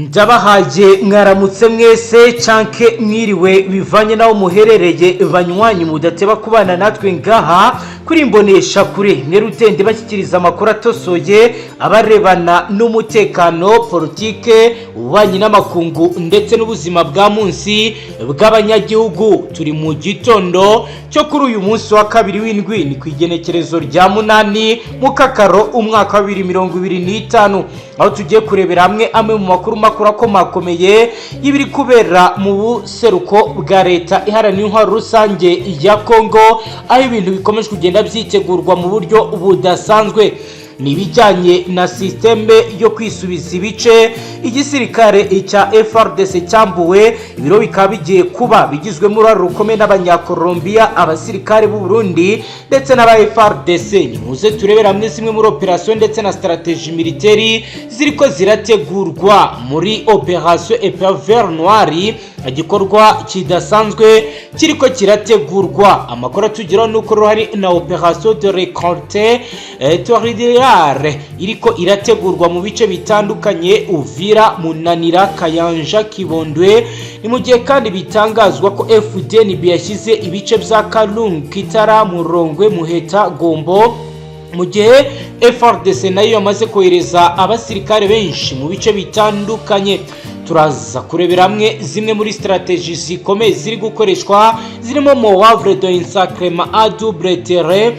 Ndabahaye mwaramutse mwese canke mwiriwe, bivanye n'aho muherereye. Banywanyi mudateba kubana natwe ngaha kuri Imbonesha Kure, mwe rutende bashyikiriza amakuru atosoye abarebana n'umutekano, politike, ububanyi n'amakungu ndetse n'ubuzima bwa munsi bw'abanyagihugu. Turi mu gitondo cyo kuri uyu munsi wa kabiri w'indwi, ni ku igenekerezo rya 8 Mukakaro, umwaka wa 2025, aho tugiye kurebera hamwe amwe mu makuru makuru akomakomeye y'ibiri kubera mu buseruko bwa Leta Iharanira Intwaro Rusange ya Kongo, aho ibintu bikomeje kugenda byitegurwa mu buryo budasanzwe. Ni ibijyanye na système yo kwisubiza ibice igisirikare cya FARDC cyambuwe. Ibiro bikaba bigiye kuba bigizwemo uruhare rukomeye n'Abanyakolombiya, abasirikare b'u Burundi ndetse n'aba FARDC. Nimuze turebera hamwe zimwe muri opération ndetse na stratégie militaire ziriko zirategurwa muri opération Epervier Noir, igikorwa kidasanzwe kiriko kirategurwa. Amakuru atugeraho nuko ruhari na opération de récolte territoriale iriko irategurwa mu bice bitandukanye: Uvira, Munanira, Kayanja, Kibondwe. Ni mu gihe kandi bitangazwa ko FDNB yashyize ibice bya Kalungu, Kitara, Murongwe, Muheta, Gombo, mu gihe FARDC nayo yamaze kohereza abasirikare benshi mu bice bitandukanye. Turaza kurebera hamwe zimwe muri stratégie zikomeye ziri gukoreshwa, zirimo manœuvre de encerclement à double terrain.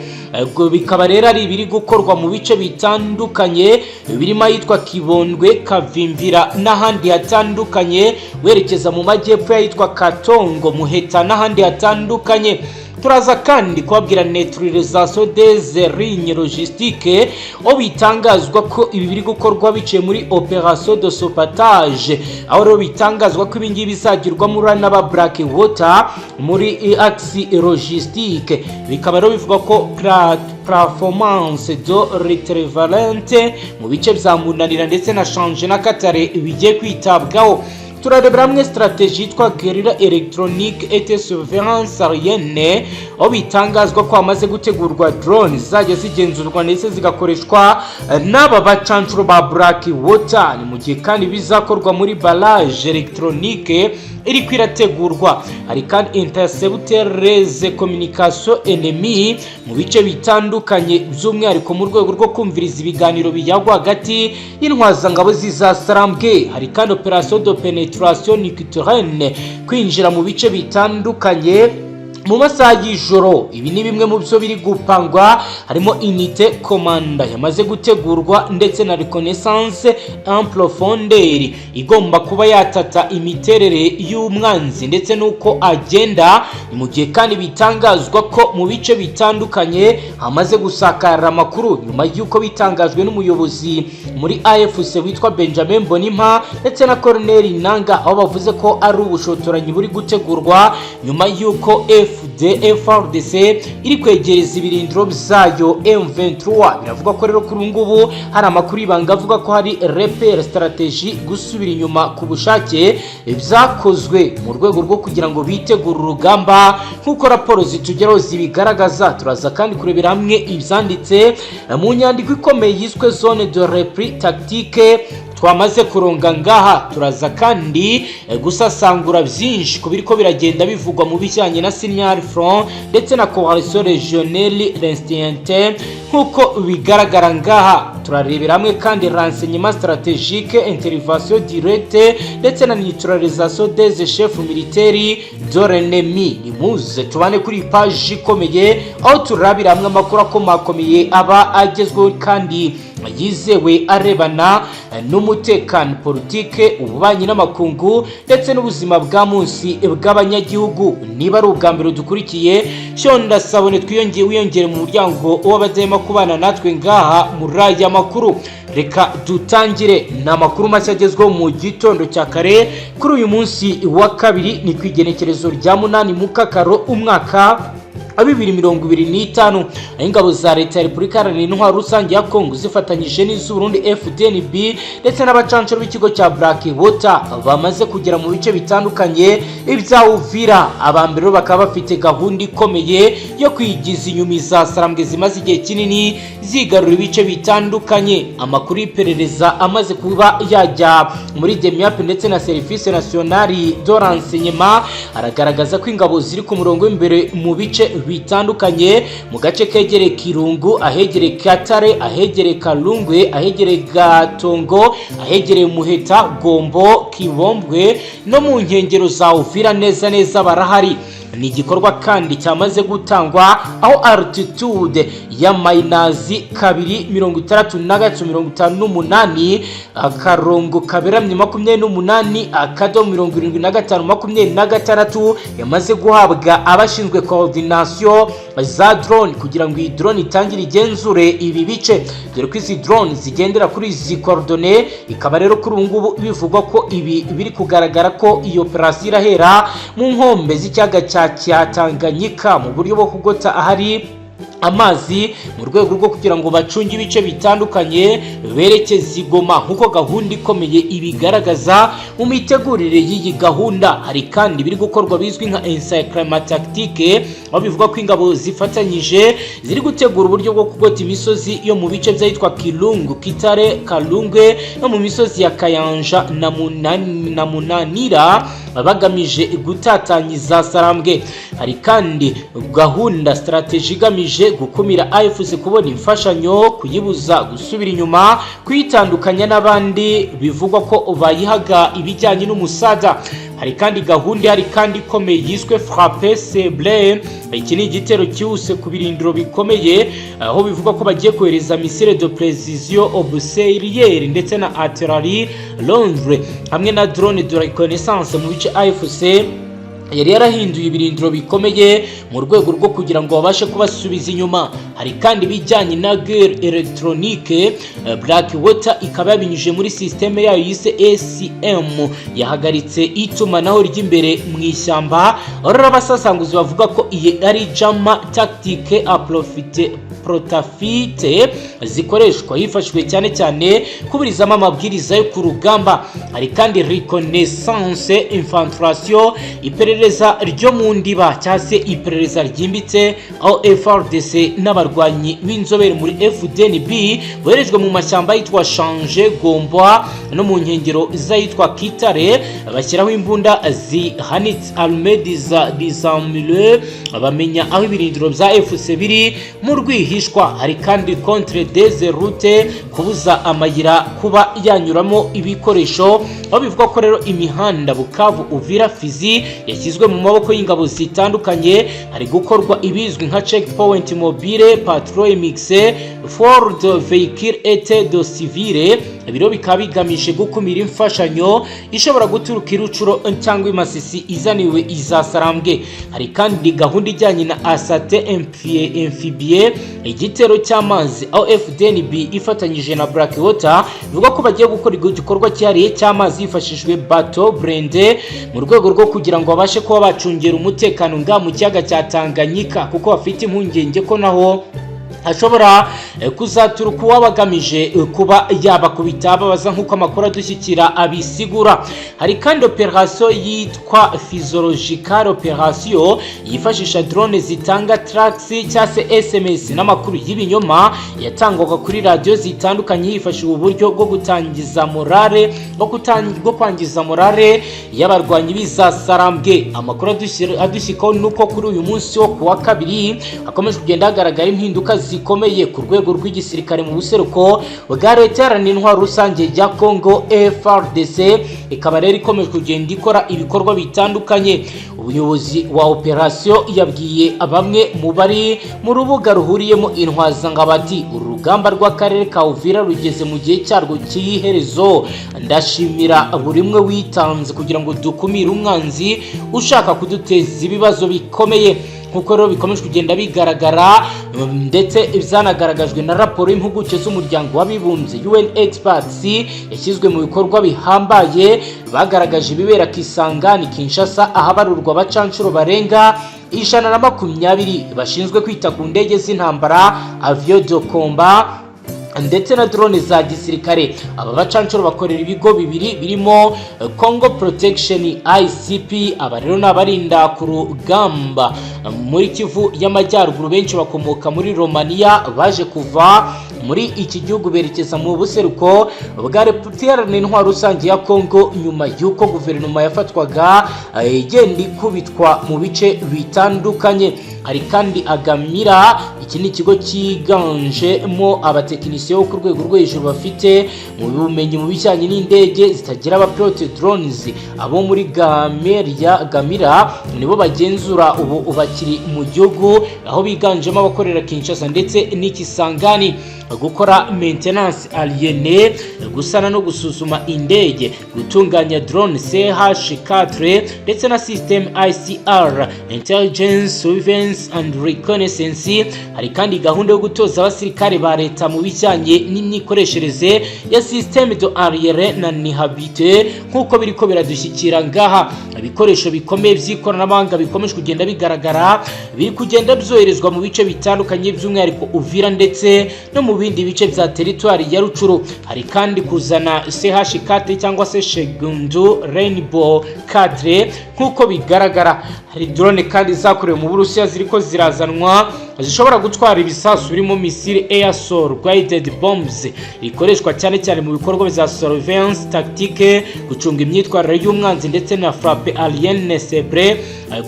Bikaba rero ari ibiri gukorwa mu bice bitandukanye birimo ahitwa Kibondwe, Kavimvira n'ahandi hatandukanye, werekeza mu majyepfo y'ahitwa Katongo, Muheta n'ahandi hatandukanye. Turaza kandi kubabwira neutralisation des lignes logistiques, aho bitangazwa ko ibi biri gukorwa biciye muri opération de sabotage, aho rero bitangazwa ko ibi ngibi bizagirwamo uruhare n'aba Black Water muri axe logistique. Bikaba rero bivuga ko performance de rétrovirante mu bice bya Munanira ndetse na Shanje na Katare bigiye kwitabwaho. Turarebera hamwe stratégie yitwa guérilla électronique et surveillance aérienne, aho bitangazwa ko hamaze gutegurwa drone zizajya zigenzurwa ndetse zigakoreshwa n'aba bacancuro ba Black Water. Ni mu gihe kandi bizakorwa muri barrage électronique iri kwirategurwa. Hari kandi intercepter les communications ennemies mu bice bitandukanye, by'umwihariko mu rwego rwo kumviriza ibiganiro bijyagwa hagati y'intwazangabo z'izasarambwe. Hari kandi opération de pénétration nocturne, kwinjira mu bice bitandukanye mu masaha y'ijoro. Ibi ni bimwe mu byo biri gupangwa. Harimo unité commando yamaze gutegurwa ndetse na reconnaissance en profondeur igomba kuba yatata imiterere y'umwanzi ndetse n'uko agenda. Ni mu gihe kandi bitangazwa ko mu bice bitandukanye hamaze gusakara amakuru, nyuma y'uko bitangajwe n'umuyobozi muri AFC witwa Benjamin Mbonimpa ndetse na Colonel Nanga, aho bavuze ko ari ubushotoranyi buri gutegurwa nyuma y'uko FARDC iri kwegereza ibirindiro byayo M23. Biravuga ko rero kuri ubu ngubu hari amakuru y'ibanga avuga ko hari repli stratégique, gusubira inyuma ku bushake, byakozwe mu rwego rwo kugira ngo bitegure urugamba, nk'uko raporo zitugeraho zibigaragaza. Turaza kandi kurebera hamwe ibyanditse mu nyandiko ikomeye yiswe zone de repli tactique twamaze kuronga ngaha. Turaza kandi gusasangura byinshi ku biriko biragenda bivugwa mu bijyanye na signal front ndetse na coalition régionale résistante, nk'uko bigaragara ngaha. Turarebera hamwe kandi renseignement stratégique, intervention directe ndetse na neutralisation des chefs militaires de l'ennemi. Nimuze tubane kuri iyi paji ikomeye, aho turabira hamwe amakuru akomakomeye aba agezweho kandi yizewe arebana n'umutekano, politike, ububanyi n'amakungu ndetse n'ubuzima bwa munsi bw'abanyagihugu. Niba ari ubwa mbere dukurikiye, shonda sabone twiyongere, wiyongere mu muryango w'abadahema kubana natwe ngaha muri aya makuru. Reka dutangire. Ni amakuru mashya agezweho mu gitondo cya kare kuri uyu munsi wa kabiri, ni ku igenekerezo rya 8 Mukakaro, umwaka 2025, aho ingabo za Leta ya Repubulika Iharanira Intwaro Rusange ya Kongo zifatanyije n'iz'Uburundi FDNB ndetse n'abacancuro b'ikigo cya Black Water bamaze kugera mu bice bitandukanye ibya Uvira. Abambere bakaba bafite gahunda ikomeye yo kwigiza inyuma iza Sarambwe zimaze igihe kinini zigarura ibice bitandukanye. Amakuru y'iperereza amaze kuba yajya muri DEMIAP ndetse na Service National de Renseignement aragaragaza ko ingabo ziri ku murongo w'imbere mu bice bitandukanye, mu gace kegereye Kirungu, ahegereye Katare, ahegereye Kalungwe, ahegereye Gatongo, ahegereye Muheta, Gombo, Kibombwe no mu nkengero za Uvira neza neza barahari. Ni igikorwa kandi cyamaze gutangwa, aho altitude ya minus 263 58 akarongo kaberamye 28.75 26 yamaze guhabwa abashinzwe coordination za drone, kugira ngo iyi drone itangire igenzure ibi bice, dore ko izi drone zigendera kuri izi coordonnées. Ikaba rero kuri ubu ngubu bivugwa ko ibi biri kugaragara ko iyi operasiyo irahera mu nkombe z'ikiyaga cya Tanganyika, mu buryo bwo kugota ahari amazi, mu rwego rwo kugira ngo bacunge ibice bitandukanye berekeze i Goma, nk'uko gahunda ikomeye ibigaragaza mu mitegurire y'iyi gahunda. Hari kandi biri gukorwa bizwi nka encyclement tactique, aho bivuga ko ingabo zifatanyije ziri gutegura uburyo bwo kugota imisozi yo mu bice by'ahitwa Kirungu, Kitare, Kalungwe no mu misozi ya Kayanja na Munanira, bagamije gutatanyiza Sarambwe. Hari kandi gahunda stratégie igamije gukumira AFC kubona imfashanyo, kuyibuza gusubira inyuma, kuyitandukanya n'abandi bivugwa ko bayihaga ibijyanye n'umusada. Hari kandi gahunda ihari kandi ikomeye yiswe frappe ciblée. Iki ni igitero cyihuse ku birindiro bikomeye, aho bivugwa ko bagiye kohereza missile de précision observeur ndetse na artillerie lourde hamwe na drone de reconnaissance mu bice AFC yari yarahinduye ibirindiro bikomeye, mu rwego rwo kugira ngo babashe kubasubiza inyuma. Hari kandi ibijyanye na guerre électronique. Black Water ikaba yabinyujije muri système yayo yise ACM, yahagaritse itumanaho ry'imbere mu ishyamba. Rero abasasanguzi bavuga ko iyi ari jammer tactique à profit portafite zikoreshwa hifashishijwe cyane cyane kuburizamo amabwiriza yo ku rugamba. Hari kandi reconnaissance infiltration, iperereza ryo mu ndiba cyangwa se iperereza ryimbitse, aho FARDC n'abarwanyi b'inzobere muri FDNB boherejwe mu mashyamba yitwa Shanje, Gombwa no mu nkengero z'ahitwa Kitare, bashyiraho imbunda zihanitse, arme dissimulée, bamenya aho ibirindiro bya FC biri mu rwihishwa. Hari kandi contrôle des routes, kubuza amayira kuba yanyuramo ibikoresho, aho bivuga ko rero imihanda Bukavu, Uvira, Fizi yashyizwe mu maboko y'ingabo zitandukanye. Hari gukorwa ibizwi nka checkpoint mobile, patrouille mixte for de véhicule et de civile. Ibiro bikaba bigamije gukumira imfashanyo ishobora guturuka i Rucuro cyangwa i Masisi izaniwe izasarambwe. Hari kandi gahunda ijyanye na assaut amphibie, igitero cy'amazi, aho FDNB ifatanyije na Blackwater bivuga ko bagiye gukora igikorwa cyihariye cy'amazi hifashishijwe bateau blindé, mu rwego rwo kugira ngo babashe kuba bacungera umutekano nga mu kiyaga cya Tanganyika, kuko bafite impungenge ko naho ashobora kuzaturuka uwabagamije kuba yabakubita babaza, nk'uko amakuru adushyikira abisigura. Hari kandi operasiyo yitwa physiological operation, yifashisha drone zitanga tracks cyangwa se SMS n'amakuru y'ibinyoma yatangwaga kuri radiyo zitandukanye, hifashishwa uburyo bwo gutangiza morale, bwo kwangiza morale y'abarwanyi b'izasarambwe. Amakuru adushyikaho ni uko kuri uyu munsi wo ku wa kabiri hakomeje kugenda hagaragara impinduka zikomeye ku rwego rw'igisirikare mu buseruko bwa Leta Iharanira Intwaro Rusange ya Congo FARDC, ikaba rero ikomeje kugenda ikora ibikorwa bitandukanye. Ubuyobozi wa operasiyo yabwiye bamwe mu bari mu rubuga ruhuriyemo intwazangabo ati: "Uru rugamba rw'akarere ka Uvira rugeze mu gihe cyarwo cy'iherezo. Ndashimira buri umwe witanze kugira ngo dukumire umwanzi ushaka kuduteza ibibazo bikomeye." Nk'uko rero bikomeje kugenda bigaragara, ndetse byanagaragajwe na raporo y'impuguke z'Umuryango w'Abibumbye, UN experts, yashyizwe mu bikorwa bihambaye, bagaragaje ibibera Kisangani, Kinshasa, ahabarurwa abacanshuro barenga 120 bashinzwe kwita ku ndege z'intambara, avion de combat, ndetse na drone za gisirikare. Aba bacancuro bakorera ibigo bibiri birimo Congo Protection ICP. Aba rero ni abarinda ku rugamba muri Kivu y'Amajyaruguru. Benshi bakomoka muri Romania, baje kuva muri iki gihugu berekeza mu buseruko bwa Repubulika Iharanira Intwaro Rusange ya Congo nyuma y'uko guverinoma yafatwaga igenda ikubitwa mu bice bitandukanye. Hari kandi Agamira. Iki ni ikigo cyiganjemo abatekinisiye bo ku rwego rwo hejuru bafite mu bumenyi mu bijyanye n'indege zitagira abapilote, drones. Abo muri Gameria, Gamira nibo bagenzura ubu bakiri mu gihugu, aho biganjemo abakorera Kinshasa ndetse n'Ikisangani. Gukora maintenance aérienne, gusana no gusuzuma indege, gutunganya drone CH4 ndetse na system ISR, intelligence, surveillance and reconnaissance. Hari kandi gahunda yo gutoza abasirikare ba leta mu bijyanye n'imyikoreshereze ya système de aérienne non habité. Nk'uko biriko biradushyikira ngaha, ibikoresho bikomeye by'ikoranabuhanga bikomeje kugenda bigaragara biri kugenda byoherezwa mu bice bitandukanye, by'umwihariko Uvira ndetse no mu bindi bice bya teritwari ya Rucuru. Hari kandi kuzana CH4 cyangwa se Chengdu Rainbow 4. Nk'uko bigaragara, hari drone kandi zakorewe mu Burusiya ziriko zirazanwa, zishobora gutwara ibisasu birimo missile air sol guided bombs, rikoreshwa cyane cyane mu bikorwa bya surveillance tactique, gucunga imyitwarire y'umwanzi, ndetse na frappe aérienne ciblée,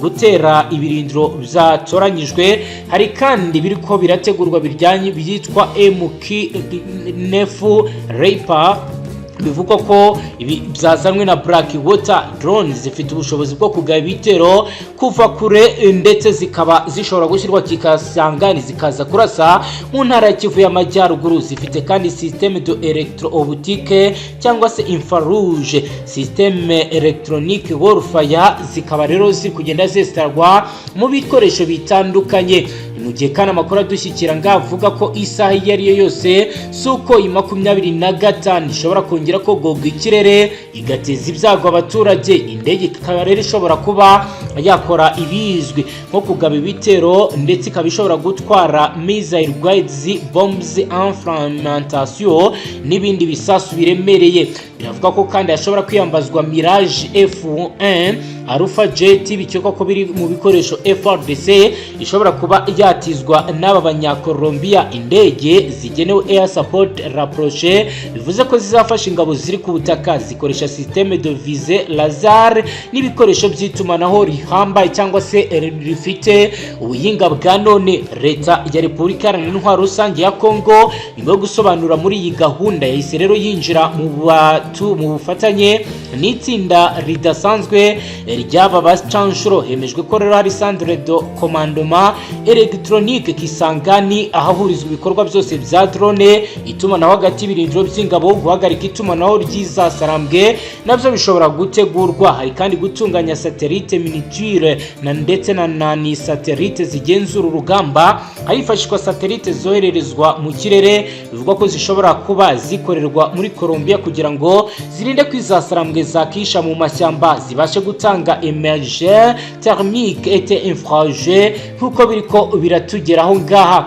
gutera ibirindiro byatoranyijwe. Hari kandi biriko birategurwa bijyanye byitwa MQ-9 Reaper. Bivugwa ko ibi byazanwe na Black Water drones, zifite ubushobozi bwo kugaba ibitero kuva kure, ndetse zikaba zishobora gushyirwa Kisangani zikaza kurasa mu ntara ya Kivu y'Amajyaruguru. Zifite kandi système de électro optique cyangwa se infrarouge, système electronic warfare. Zikaba rero ziri kugenda zesitarwa mu bikoresho bitandukanye. Mu gihe kandi amakuru adushyikira ngaho avuga ko isaha iyo ari yo yose Sukhoi 25 ishobora kongera kogoga ikirere, igateza ibyago abaturage. Indege ikaba rero ishobora kuba yakora ibizwi nko kugaba ibitero, ndetse ikaba ishobora gutwara missile guides, bombs en fragmentation n'ibindi bisasu biremereye. Biravuga ko kandi hashobora kwiyambazwa Mirage F1 Alpha Jet, bikekwa ko biri mu bikoresho FARDC ishobora kuba yatizwa n'aba Banyakolombiya. Indege zigenewe air support rapproché, bivuze ko zizafasha ingabo ziri ku butaka, zikoresha système de visée laser n'ibikoresho by'itumanaho rihambaye cyangwa se rifite ubuhinga bwa none. Leta ya Repubulika Iharanira Intwaro Rusange ya Kongo, nyuma yo gusobanura muri iyi gahunda, yahise rero yinjira mu batu mu bufatanye n'itsinda ridasanzwe ry'aba bacanshuro. Hemejwe ko rero hari centre de commandement électronique Kisangani, ahahurizwa ibikorwa byose bya drone, itumanaho hagati y'ibirindiro by'ingabo, guhagarika itumanaho ry'izasarambwe nabyo bishobora gutegurwa. Hari kandi gutunganya satellite miniature na ndetse na nani satellite zigenzura urugamba, hifashishwa satellite zohererezwa mu kirere. Bivugwa ko zishobora kuba zikorerwa muri Colombia kugira ngo zirinde ko izasarambwe zakisha mu mashyamba, zibashe gutanga imagerie thermique et infrarouge, nk'uko biriko biratugeraho ngaha.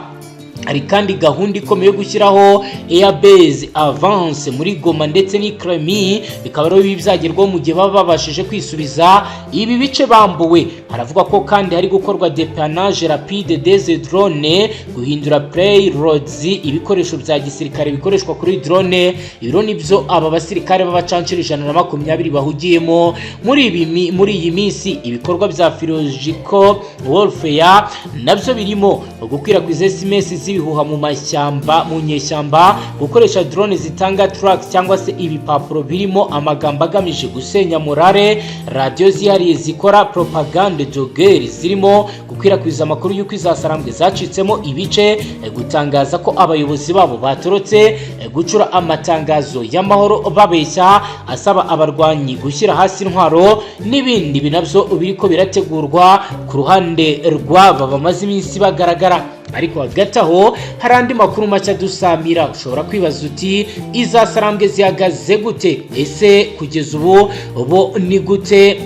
Hari kandi gahunda ikomeye yo gushyiraho airbase avancée muri Goma ndetse n'i Kalemie, bikaba rero bizagerwaho mu gihe baba babashije kwisubiza ibi bice bambuwe. Haravuga ko kandi hari gukorwa dépannage rapide des drones, guhindura payloads, ibikoresho bya gisirikare bikoreshwa kuri drone. Ibiro nibyo aba basirikare b'abacancuro 120 bahugiyemo muri iyi minsi. Ibikorwa bya psychological warfare nabyo birimo gukwirakwiza SMS z'ibihuha mu mashyamba, mu nyeshyamba, gukoresha drone zitanga tracts cyangwa se ibipapuro birimo amagambo agamije gusenya morale, radiyo zihariye zikora propagande de guerre zirimo gukwirakwiza amakuru y'uko izasarambwe zacitsemo ibice, gutangaza ko abayobozi babo batorotse, gucura amatangazo y'amahoro babeshya asaba abarwanyi gushyira hasi intwaro n'ibindi. Ibi nabyo biriko birategurwa ku ruhande rw'aba bamaze iminsi bagaragara. Ariko hagati aho hari andi makuru mashya dusamira. Ushobora kwibaza uti: "Izasarambwe zihagaze gute? Ese kugeza ubu bo ni gute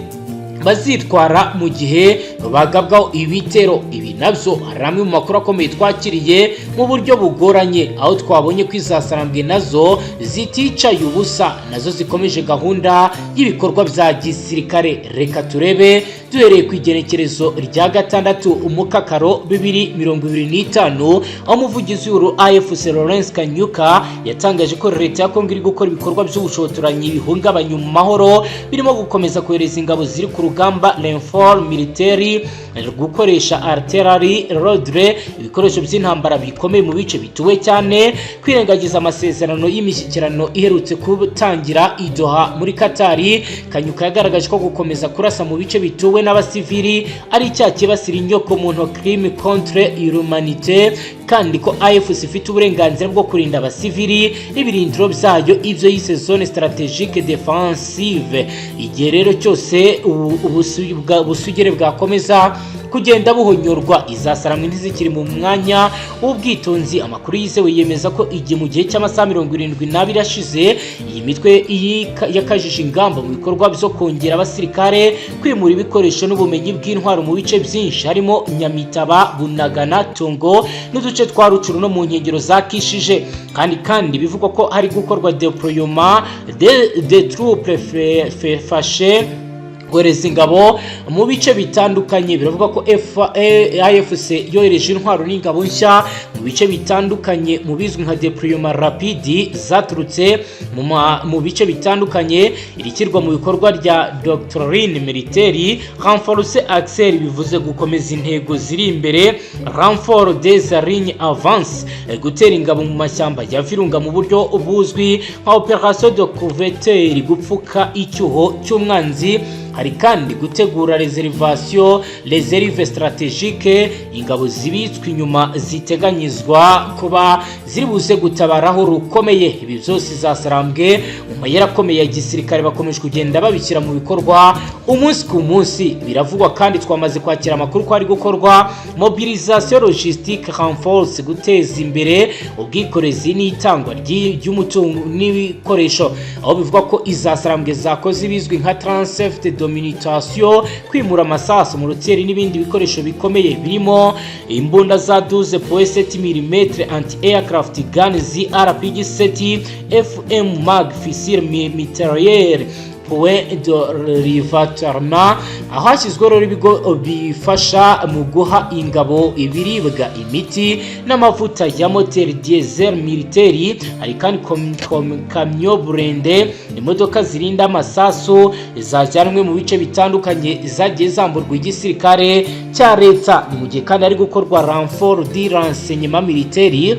Bazitwara mu gihe bagabwaho ibitero. Ibi nabyo hari amwe mu makuru akomeye twakiriye mu buryo bugoranye, aho twabonye ko izasarambwe nazo ziticaye ubusa, nazo zikomeje gahunda y'ibikorwa bya gisirikare. Reka turebe duhereye ku igenekerezo rya 6 Umukakaro 2025, aho umuvugizi w'uru AFC Lawrence Kanyuka yatangaje ko leta ya Kongo iri gukora ibikorwa by'ubushotoranyi bihungabanya amahoro, birimo gukomeza kohereza ingabo ziri ku rugamba, renfort militaire, gukoresha artillerie lourde, ibikoresho by'intambara bikomeye mu bice bituwe cyane, kwirengagiza amasezerano y'imishyikirano iherutse gutangira i Doha muri Katari. Kanyuka yagaragaje ko gukomeza kurasa mu bice bituwe n'abasivili ari icyaha cyibasira inyoko muntu, crime contre l'humanité, kandi ko AFC ifite uburenganzira bwo kurinda abasivili n'ibirindiro byayo, ibyo yise zone stratégique défensive. Igihe rero cyose ubusugire bwakomeza kugenda buhonyorwa, izasaramwe ntizikiri mu mwanya w'ubwitonzi. Amakuru yizewe yemeza ko igihe mu gihe cy'amasaha 72 ashize, iyi mitwe yakajije ingamba mu bikorwa byo kongera abasirikare, kwimura ibikoresho n'ubumenyi bw'intwaro mu bice byinshi harimo Nyamitaba, Bunagana, Tongo n'uduce twa Rucuru no mu nkengero za Kishije. Kandi bivugwa ko hari gukorwa déploiement de troupes fashe, kohereza ingabo mu bice bitandukanye. Biravuga ko AFC yohereje intwaro n'ingabo nshya mu bice bitandukanye, mu bizwi nka déploiement rapide, zaturutse mu bice bitandukanye. Irishyirwa mu bikorwa rya doctrine militaire renforce axel, bivuze gukomeza intego ziri imbere, renfort des lignes avancées, gutera ingabo mu mashyamba ya Virunga mu buryo buzwi nka opération de couverture, gupfuka icyuho cy'umwanzi. Hari kandi gutegura réservation, réserve stratégique, ingabo zibitswe inyuma ziteganyizwa kuba ziri buze gutabaraho rukomeye. Ibi byose zasarambwe mu mayeri akomeye ya gisirikare bakomeje kugenda babishyira mu bikorwa umunsi ku munsi. Biravugwa kandi, twamaze kwakira amakuru ko hari gukorwa mobilisation logistique renforcée, guteza imbere ubwikorezi n'itangwa ry'umutungo n'ibikoresho, aho bivugwa ko izasarambwe zakoze ibizwi nka transfert de munitions, kwimura amasasu mu ruteri n'ibindi bikoresho bikomeye birimo imbunda za 12.7 mm, anti aircraft guns, RPG 7, FM mag, fusil mitrailleur, point de ravitaillement, aho hashyizweho rero ibigo bifasha mu guha ingabo ibiribwa, imiti n'amavuta ya moteri diesel militaire. Hari kandi camion blindé, imodoka zirinda amasasu zajyanwe mu bice bitandukanye zagiye zamburwa igisirikare cya leta. Ni mu gihe kandi hari gukorwa renfort de renseignement militaire,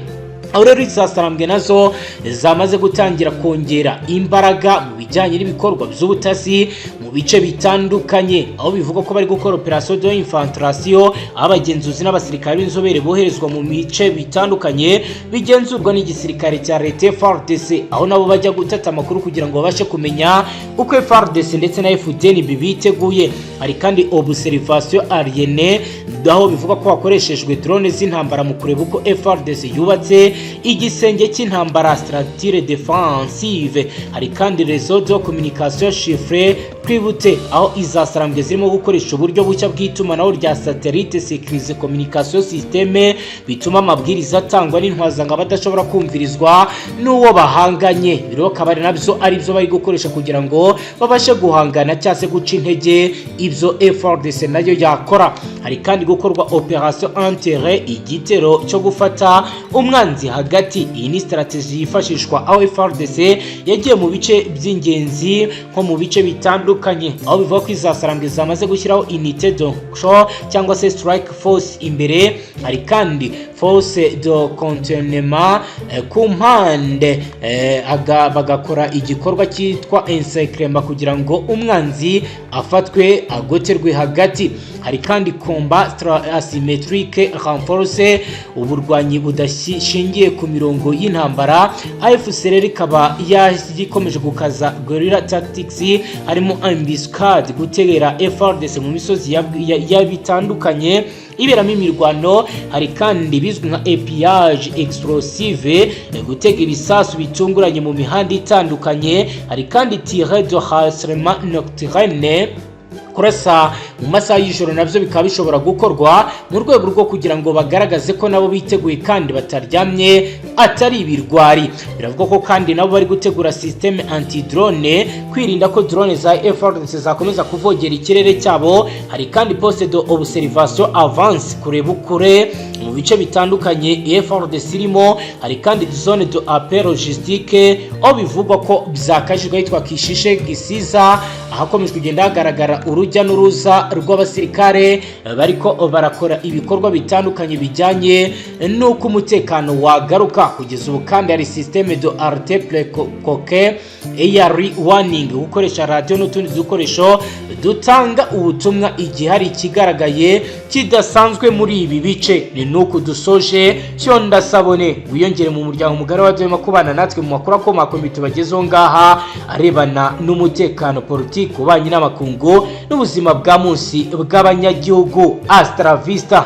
aho rero izasarambwe nazo zamaze gutangira kongera imbaraga mu bijyanye n'ibikorwa by'ubutasi mu bice bitandukanye, aho bivugwa ko bari gukora opération de infiltration, aho abagenzuzi n'abasirikare b'inzobere boherezwa mu bice bitandukanye bigenzurwa n'igisirikare cya leta FARDC, aho nabo bajya gutata amakuru kugira ngo babashe kumenya uko FARDC ndetse na FDNB biteguye. Hari kandi observation aérienne, aho bivugwa ko hakoreshejwe drone z'intambara mu kureba uko FARDC yubatse igisenge cy'intambara, structure défensive. Hari kandi réseau de communication chiffré crypté, aho izasarambwe zirimo gukoresha uburyo bushya bw'itumanaho rya satellite sécurisé communication système, bituma amabwiriza atangwa n'intwazangabo adashobora kumvirizwa n'uwo bahanganye. Biro akaba ari nabyo ari byo bari gukoresha kugira ngo babashe guhangana cyangwa se guca intege ibyo FARDC nayo yakora. Hari kandi gukorwa opération entrée, igitero cyo gufata umwanzi hagati. Iyi ni stratégie yifashishwa aho FARDC yagiye mu bice by'ingenzi nko mu bice bitandukanye, aho bivuga ko izasarambwe zamaze gushyiraho unité de choc cyangwa se strike force imbere. Hari kandi force de contenement ku mpande, bagakora igikorwa cyitwa encerclement kugira ngo umwanzi afatwe agoterwe hagati. Hari kandi combat asymétrique renforcé, uburwanyi budashingiye ku mirongo y'intambara. AFC rero ikaba ikomeje gukaza guerrilla tactics, harimo embuscade, gutera FARDC mu misozi ya bitandukanye iberamo imirwano. Hari kandi bizwi nka épandage explosive, gutega ibisasu bitunguranye mu mihanda itandukanye. Hari kandi tir de harcèlement nocturne. Kurasa mu masaha y'ijoro nabyo bikaba bishobora gukorwa mu rwego rwo kugira ngo bagaragaze ko nabo biteguye kandi bataryamye, atari ibirwari. Biravuga ko kandi nabo bari gutegura système anti drone, kwirinda ko drone za FARDC zakomeza kuvogera ikirere cyabo. Hari kandi poste de observation avancée, kureba kure mu bice bitandukanye FARDC irimo. Hari kandi zone de appui logistique, aho bivugwa ko byakajijwe ahitwa Kishishe, Gisiza, ahakomeje kugenda hagaragara urujya n'uruza rw'abasirikare bariko barakora ibikorwa bitandukanye bijyanye n'uko umutekano wagaruka. Kugeza ubu kandi hari système de alerte précoce, early warning, gukoresha radiyo n'utundi dukoresho dutanga ubutumwa igihe hari ikigaragaye kidasanzwe muri ibi bice. Ni nuku dusoje. Fyonda s'abonner, wiyongere mu muryango mugari wa dema kubana natwe mu makuru akomakomeye tubagezeho ngaha arebana n'umutekano, politiki, ububanyi n'amakungu n'ubuzima bwa munsi bw'abanyagihugu. Hasta la vista.